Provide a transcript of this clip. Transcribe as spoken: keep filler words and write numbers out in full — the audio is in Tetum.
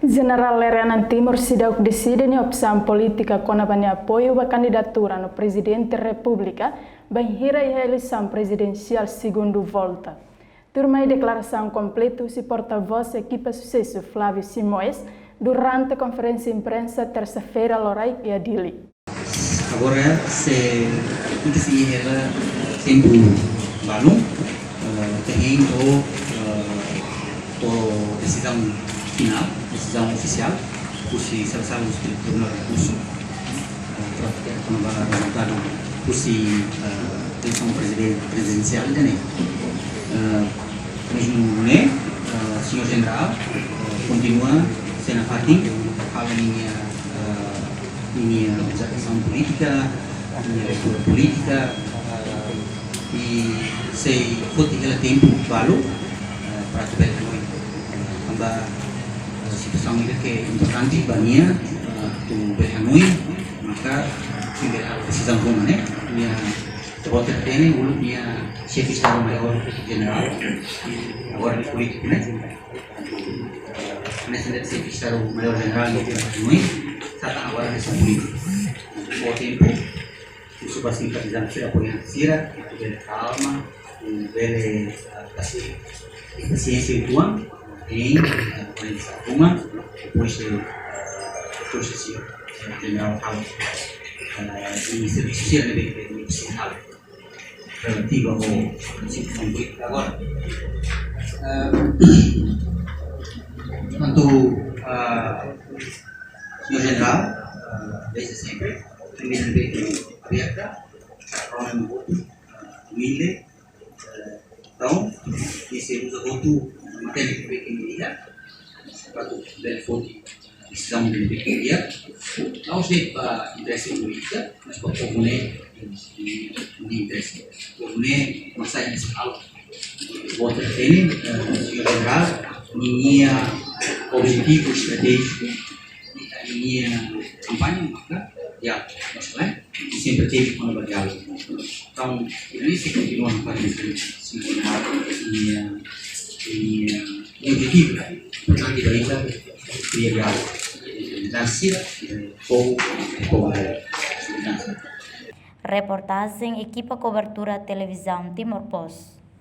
Jenerál Lere Anan Timur seidauk deside nia opsaun polítika kona-ba nia apoiu ba kandidatura no Prezidente Repúblika bainhira iha eleisaun prezidensiál segundu volta. Tuirmai deklarasaun kompletu husi porta-vós ekipa susesu Flávio Simões durante konferénsia imprensa tersa-feira loraik iha Dili. Agora se ita sei iha hela tempu balun, eh, terreno, eh, to'o desizaun finál, desizaun ofisiál, husi sala-sala husi Tribunál Rekursu, eh, para kona-ba rezultadu husi, eh, eleisaun preziden-, prezidensiál ida-ne'e. Eh, Mezmu ne'e, eh, señór jenerál, eh, kontinua sei nafatin halo ninia, eh, ninia observasaun polítika, ninia leitura polítika, eh, i sei foti hela tempu balu, eh, para atu bele hanoin. Tanba, eh, situasaun ida ke importante ba nia, eh, atu bele hanoin, maka sei bele halo desizaun ruma ne'e, nia ita-boot hatene uluk nia Xefe Estadu Maiór Jenerál, agora ne'e polítiku, ne'e? Hanesan de'it Xefe Estadu Maiór Jenerál ne'e, ne'e? Sá tan agora hanesan polítiku. Fó tempu, husu ba simpatizante sira, apoiante sira, atu bele kalma, atu bele, ah, kasi pasiénsia uitoan, hein, ah, bele sa kuma, depois de, ah, depois de si, ah, Jenerál halo, ah, i servisu sira ne'ebé ke presiza halo relativu ao situasaun polítika agora. Ah, portantu, ah, señór jenerál, ah, desde sempre, primeiramente aberta, para o meu voto, ah, humilde, eh, entaun, i sei uza hotu matéria ne'ebé ke nia iha, para atu bele foti desizaun ne'ebé ke nia iha. La'ós de'it ba interese polítika, mas ba povu ne'e, i, i interese. Povu ne'e, mas sai nesse halo. Ita-boot hatene, eh, señór jenerál, ninia objetivu estratéjiku, ninia kampaña, maka, ya, mas lae, sempre teve kona-ba diálogu. Entaun, por isso kontinua no país, ninia, ninia, ninia objetivu, importante ba ita, kria diálogu. Dansa, eh, povu, povu, dansa. Reportajen ekipa kobertura Televizaun Timor Post.